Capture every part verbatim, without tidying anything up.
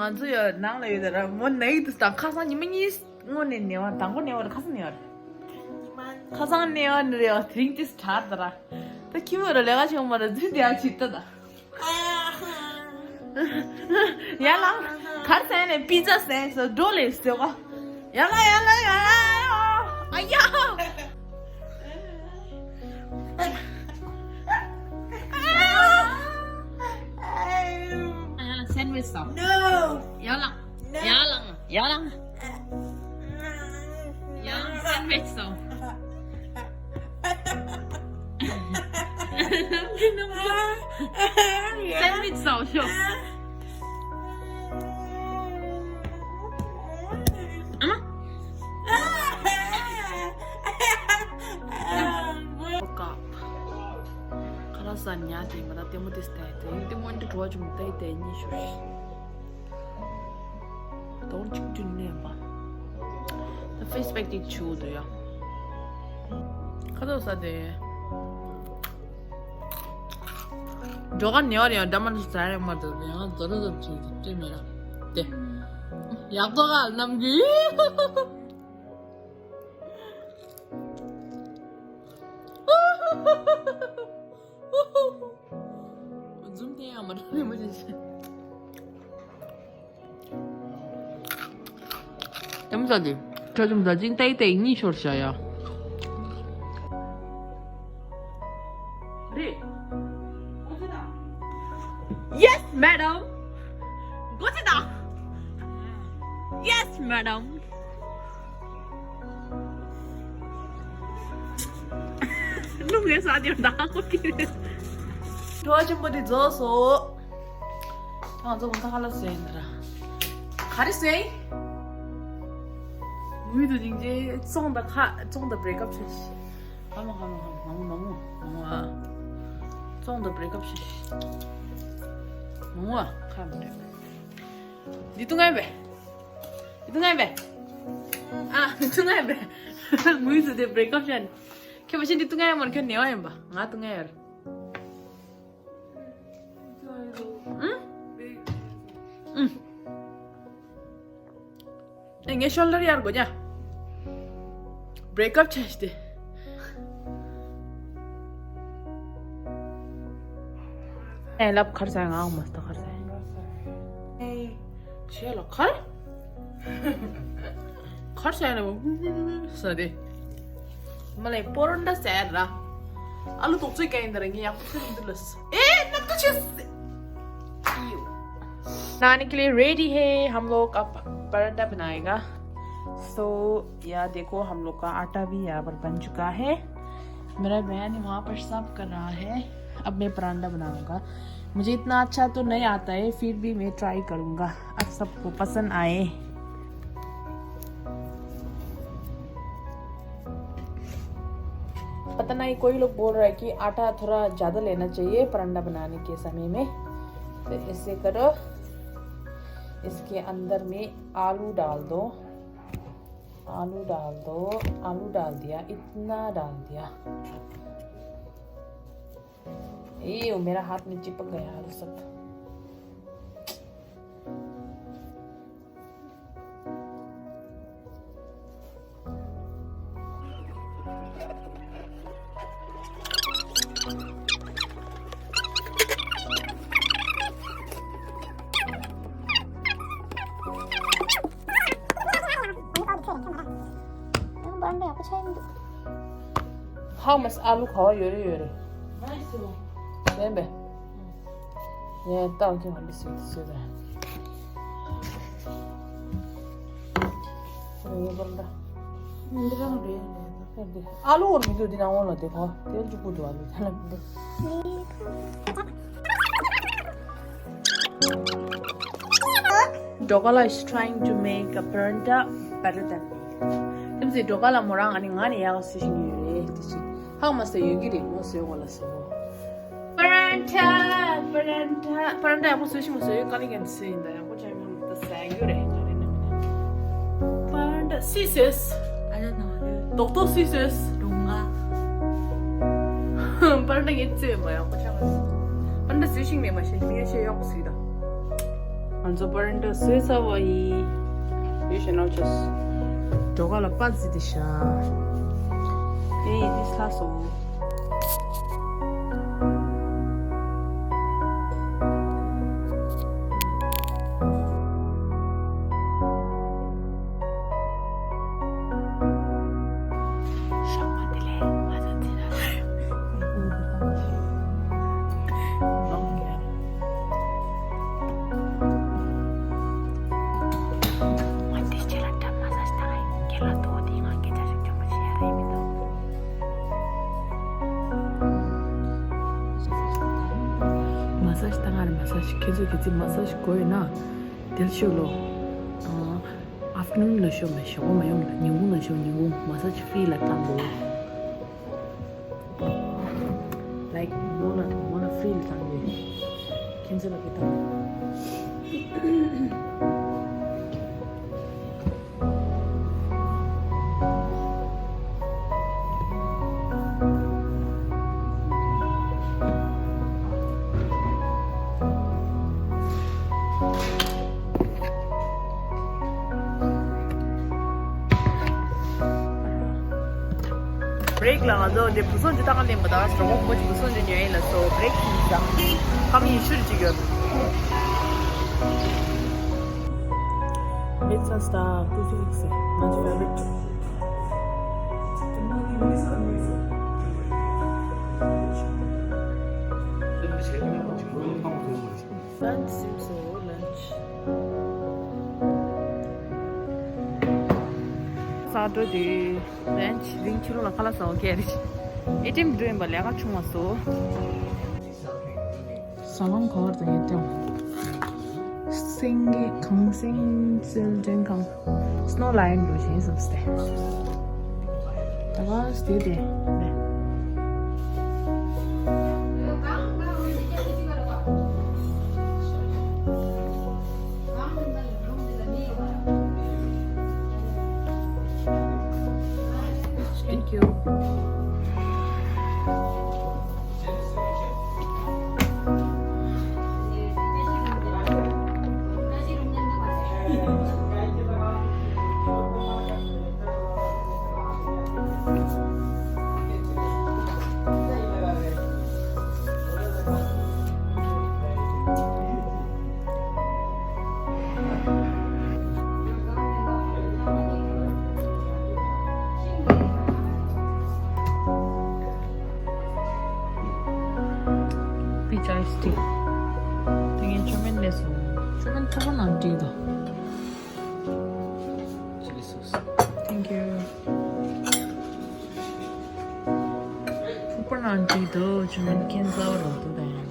ང་ཚོ་ཡོད་ནང་ལ་ཡོད་དེ་ར་མོ་ནའི་དུས་དང་ཁ་སང་ཉི་མ་གཉིས་སྔོན་ནས་ནེ་བ་དང་པོ་ནེ་བ་ར་ཁ་སང་ནེ་བ་ར། ཁ་སང་ནེ་བ་ནི་རེ་བ་དེ་རིང་དེ་དྲག་དེ་ར། ད་ཁྱི་མོ་ར་ལས་ཀ་བྱུང་མ་ར་རྫུན་དེ་ཡང་བྱེད་ད་ད། ཡ་ལ། གར་ཟེར་ནས་པི་ཛ་ཟེར་སོ་འགྲོ་ལས་ཟེར་བ། ཡ་ལ་ཡ་ལ་ཡ་ལ། ཨ་ཡ། ཡ་ལ་སེན་ཝིཆ་ཟ། No. ཡ་ལ། No. ཡ་ལ། ཡ་ལ། ཡང་སེན་ཝིཆ་ཟ། སེན་ཝིཆ་ཟ་ཤོག་ཨ་མ། ཁ་ལག་ཟ་ཉལ་དེ་མ་ད་ལྟད་མོ་དེ་སྟེ་དེ་ལྟད་མོ་འདི་བྲོ་བ་བྱུང་ལྟ་ཡི་དེ་གཉིས་ཤོར། དོར་གཅིག་བསྐྲུན་ནས་པ། ད་ཕེ་སི་པེག་ཅིག་བྱུག་འདུག་ཡ། ཁ་དོག་ས་དེ། འགྲོ་ག་ཉེ་བར་ཡང་འདྲ་མ་འདྲ་ཟ་ཡང་མ་འདུག་ཡང་ཛོ་རོ་ཛོ་རོ་བྱེད་ཀྱི་སྤྲད་མེད་ལ། དེ། ཡག་པོ་ག་རྣམ་རྒྱུན། འཛུམ་བསྟན་ཡང་མ་འགྲོ་ནི་མ་བྱེད། དེ་མོ་ཟ་དེ། ཁྲ་ཆུམ་ཟ་ཅིང་ཏའི་ཏའི་གཉིད་ཤོར་བྱ་ཡ། རེད། Yes, madam. Go sit down. Yes, madam. ལུང་ངའི་ས་དེར་འདང་གོ་གི་རེད། དྲོ་ཆེན་པོ་དེ་རྫོགས་སོ། ང་ཚོ་གོང་ས་ཁ་ལ་སོན་ད་ར། ག་རེ་སོན། ངུས་དུ་སྙིང་རྗེ་བཙོང་ད་ཁ་བཙོང་ད་བྲེ་ཀབ་ཆེ་ཤི། ཧ་མ་ཧ་མ་ཧ་མ་མ་མ་མ་མ་མ། བཙོང་ད་བྲེ་ཀབ་ཆེ་ཤི། མ་མ་ཁ་མ་རེད། འདི་ཏུ་ངན་པས། འདི་ཏུ་ངན་པས། ཨ་འདི་ཏུ་ངན་པས། ངུས་དུ་དེ་བྲེ་ཀབ་ཆེ། ཁྱོད་མ་ཤེས་འདི་ཏུ་ངན་ཡ་མ་རེད། ཁྱོད་ནེ་བ་ཡིན་པ། ང་ཏུ་ངན་ཡ་རེད། ཨུ། ཨུ། ཨེ་ངའི་ཤོལ་ཌར་ཡར་དགོས་ཉ། བྲེ་ཀབ་ཆེ་ཤི་སྟེ། ཨེ་ལབ་ཁར་ས་ང་མ་སྟ་ཁར་ས། ཨེ་ཆེ་ལ་ཁར། ཁར་ས་ན་ས་དེ། མ་ལས་པོ་རོན་ཏ་ཟེར་ར། ཨ་ལུ་དོག་ཚོད་ཀྱང་ཡིན་ད་ར་ངས་ཡག་པོ་ཚོད་མི་འདུག་ལ། ཨེ་ནག་ཏུ་ཆེ། नहाने के लिए रेडी है, हम लोग अब परांठा बनाएगा। सो या देखो, हम लोग का आटा भी यहाँ पर बन चुका है। मेरा बहन वहाँ पर साफ कर रहा है। अब मैं परांठा बनाऊंगा। मुझे इतना अच्छा तो नहीं आता है, फिर भी मैं ट्राई करूंगा। आप सबको पसंद आए। पता नहीं, कोई लोग बोल रहा है कि आटा थोड़ा ज़्यादा लेना चाहिए परांठा बनाने के समय में। तो ऐसे करो, इसके अंदर में आलू डाल दो, आलू डाल दो, आलू डाल दिया, इतना डाल दिया। ये मेरा हाथ में चिपक गया आलू सब। ཧ་མ་སི་ཨ་ལུ་ག་བ་ཡོད་རེད་ཡོད་རེད། ལན་པས། ངས་ཏང་ཁྱེད་ང་འདི་སུས་སུས་རེད། ངས་པར་འདྲ། འདི་རང་རེད་ནས་ད། འདི་ཨ་ལུ་འོར་མི་འདུག་འདི་ནང་འོང་ལ་འདི་གོ་དེ་ལ་འཇུག་པོ་འདུག་ཨ་ལུ་དེ་ལ་མི་འདུག Dokala is trying to make a paranta better than me. དེ་མ་ཟད་ཌོ་ཀ་ལ་མོ་རང་ཨ་ནི་ང་ནས་ཡག་ག་བཟོ་ཤེས་ཀྱི་ཡོད་རེད་དེ་ཅི། ཧང་མ་ཟད་ཡོད་ཀྱི་རེད་མོ་བཟོས་གོ་ལ་བཟོས་གོ། པ་རན་ཐ། པ་རན་ཐ། པ་རན་ཐ་ཡག་པོ་བཟོས་ཤེས་མ་བཟོས་ཡོད་ཀ་ལི་ཀན་བཟོས་ཡིན་ད་ཡག་པོ་ཅང་མ་ད་ཟ་རྒྱུ་རེད་ད་རེད་ན་མིན་ན། པ་རན་ཐ་སི་སེས། ཨ་ཡ་ན་རེད། ཏོག་ཏོག་སི་སེས། རུང་ང་། པ་རན་ཐ་ངས་བཙོས་མ་ཡག་པོ་ཅང་མ་བཟོས། པ་རན་ཐ་བཟོས་ཤེས་མེད་མ་ཤེས་མི་ཡ་ཤེས་ཡག་པོ་བཟོས་ད། ང་ཚོ་པ་རན་ཏོ་བཟོས་ཚར་བ་ཡིན། ཡོད་ཤེས་ནོ་ཅོས། འགྲོ་ཁ་ལ་པ་ཙི་དེ་ཤ། ཨེ་ཡིན་དེ་ལྷ་སོ། མ་སཱ་ཇི་བཏང་ང་རེད། མ་སཱ་ཇི་ཁྱེད་ཚོས་གལ་སྲིད་མ་སཱ་ཇི་དགོས་ཡོད་ན་དེར་ཤོག་ལོ། ཨ་ཨཕ་ཊར་ནུན་ལ་ཤོག་མེད། ཞོགས་པ་མ་ཡོང་ལ། ཉིན་གུང་ལ་ཤོག་ཉིན་གུང་མ་སཱ་ཇི་ཧྥི་རི་ལ་བཏང་དགོས། ལའིཀ་མོ་ན་མོ་ན་ཧྥི་རི་ལ་བཏང་དགོས། ཁྱེད་ཚོ་ལ་གི་བཏང་བྷི་རེག་ལ་ང་ཚོ་འདི་བུ་སོང་ཅུ་ཏག་ལེན་པ་དང་རོགས་པ་ཅིག་བུ་སོང་ཅུ་ཉོ་ཡིན་ལ་སོ་བྷི་རེག་ཡིན་ཙང་ཁམ་ཡིན་ཤུར་ཅིག་ཡོད། Pizza star two six six, my favorite. Lunch seems so lunch. ས་འགྲོ་དུས་ལན་ཆི་རིང་ཕྱི་ལོགས་ལ་ཁ་ལག་ཟ་བ་སྐད་རེད། ཨེ་ཊི་ཨེམ་འགྲོ་ཡིན་པ་ལས་ཀ་བྱུང་བ་བཟོ། ས་ལམ་ག་བར་དུ་ཡོད་དེ། སེང་གེ་གངས་སེང་རྩེད་འགྲན་ཁང་། Snow Lion འགྲོ་བཞིན་བསམ་སྟེ། ད་ག་སྟེ་དེ། Thank you. Peach iced tea. དེ་ངས་ཆོ་མེན་ལས་སོང་། ཆོ་མེན་ཐུག་པ་ནང་བྲིས་དང་། Chili sauce. Thank you. ཐུག་པ་ནང་བྲིས་དང་། ཆོ་མེན་ཁྱེད་ཚ་བ་རོ་ཐུག་དང་།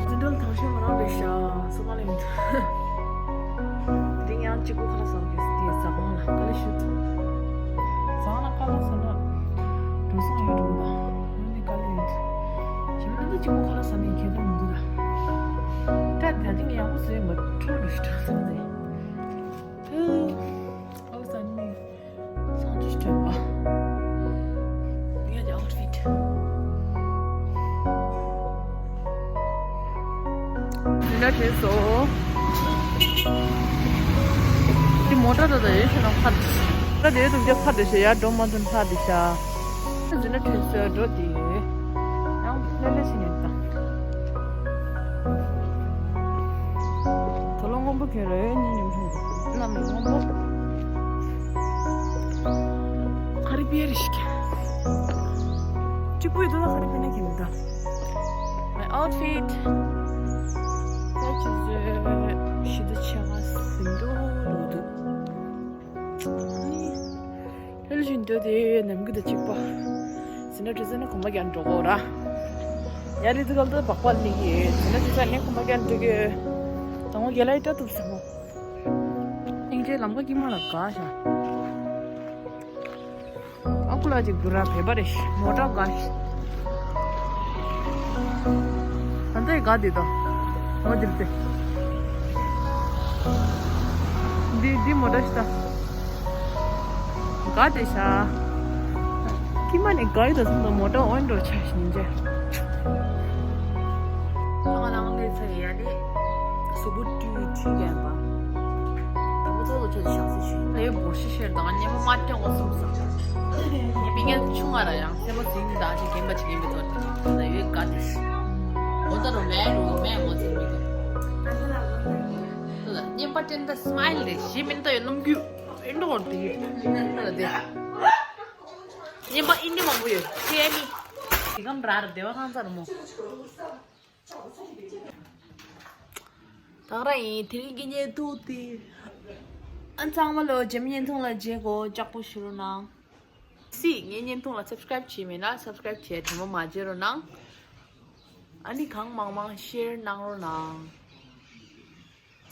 འཛིན་གྲྭ་ལ་དང་ཤོས་ང་རང་རེད་ཤག་སོ་མ་ལེ་མི་འདུག་དེ་རིང་ཡང་གཅིག་པུ་ཁ་ལག་ཟ་གི་ཡོད། ཟ་ཁང་ལ་དཀའ་ལས་ཞུ། ཟ་ཁང་ལ་དཀའ་ལས་ཟ་ན་འགྲོ་སོང་ཡོད་འགྲོ་གི་དང་། ཨ་ནི་དཀའ་ལས་ཡོད། ཞེ་མ་ནི་ད་གཅིག་པུ་ཁ་ལག་ཟ་ནས་ཁྱད་པར་མི་འདུག་ད། ད་དེ་རིང་ཡག་པོ་བཟོས་ཡོད་མ་འཕྲོ་འགྲོ་ཞིག་འགྲོ་སོང་ཟེར། ཨོ་ཟ་ནི། སང་ཅིག་སྤྲོད་པ། ངའི་ཨའུ་ཊི་ཕིཊ། འཛིན་གྲྭ་བྲོས་སོ། འདི་མོ་ཊ་ད་ད་ཡོད་ཤེས་ན་ཕར། ད་དེའི་དུམ་བརྒྱ་ཕར་དེ་ཤེས་ཡར་འགྲོ་མ་ཐུབ་ཕར་དེ་ཤ། འཛིན་གྲྭ་བྲོས་སོ་འགྲོ་དེ། ཡང་ལྷོད་ལྷོད་ཤེས་ནས་ད། དོ་ལོ་སྔོན་པོ་གྱོན་རོགས་གཉིས་ཉམ་ཆུང་། གནམ་སྔོན་པོ། ཁ་རི་པི་ཡར་ཞིག་གཅིག་པུ་ཡོད་དོ་ན་ཁ་རི་པི་ན་གྱོན་ད། My outfit. ད་ཅི་ཟེར་ཞི་བདེ་ཆེ་བ་ཟིན་འགྲོ་རུ་འདུག་ཨ་ནི། ལྷོད་ལྷོད་ཤིག་འདོད་དེ་ནམ་རྒྱུན་དང་གཅིག་པ། ཟིན་ན་བྲིས་ཟིན་ན་གོམ་པ་རྒྱག་འགྲོ་གོ་ར། ཡ་རི་དུ་གལ་ཏེ་སྦག་སྦག་ལི་གི་ཟིན་ན་བྲིས་ཟིན་ནས་གོམ་པ་རྒྱག་འགྲོ་གི། དང་པོ་རྒྱ་ལ་ཡི་ཏྲ་ཐུབ་ཟེར་མོ། ཨིང་ ཁྱེད་ལམ་ཁ་དཀྱིལ་མ་ལ་དགའ་ཤག་ཨ་ཁུ་ལགས་ཅིག་འདུག་ར་བེ་པ་རེ་ཤི་མོ་ཊ་དགའ་ཤག་ད་ལྟ་ཡི་དགའ་བདེ་དོ། འོ་འདིར་ཏེ། འདི་འདི་མོ་ཊ་ཤི་ད། དགའ་བདེ་ཤག་དཀྱིལ་མ་ནས་དགའ་ཡི་ད་སོང་ད་མོ་ཊ་འོན་འགྲོ་ཆ་ཤིན་ཅེ། ང་ནང་ལས་ཚ་ཡ་ནི་གཟུགས་པོ་བཀྲུས་བཀྲུས་ཡན་པ། དང་པོ་ཚོགས་ཚོགས་ཆོས་ཤག་སི་ཤུ་ལས་བོ་ཤི་ཤེར་དང་ཉེ་མ་མ་ཏྲེ་འོ་སུམ་སང་། ཉེ་པི་ངན་ཆུང་ང་ར་ཡང་སེ་མོ་ཟིང་དང་ཅི་རྒན་པ་ཅི་རྒན་པའི་ཐོག་ད་ཡོད་དགའ་དེ་ཤི། འོ་ད་རུ་མེ་རུ་མེ་མོ་ཚིག་མི་དོ། ཉེ་པ་ཏྲེན་ད་སི་མའིལ་རེ་ཞི་མིན་ད་ཡོད་ནམ་རྒྱུ་ཨེ་འགྲོ་འོར་དེ་ཡོད་ད་དེ། ཉེ་པ་ཨིན་ཇི་མང་པོ་ཡོད་ཅེ་མི། དེ་གམ་ར་ར་བདེ་བ་ཁང་ཚར་མོ། ད་ར་ཡིན་དེ་རིང་གི་བརྙན་ཐུང་དེ། ཨ་ཚང་མ་ལོ་རྗེས་མའི་བརྙན་ཐུང་ལ་མཇལ་གོ་ལྕགས་པོ་ཞུ་རོགས་གནང་། སི་ངའི་བརྙན་ཐུང་ལ་སབ་སི་ཀ་རེབ་བྱས་མེད་ན་སབ་སི་ཀ་རེབ་བྱས་དྲི་མ་མ་བརྗེད་རོགས་གནང་། ཨ་ནི་གང་མང་མང་ཤེར་གནང་རོགས་གནང་།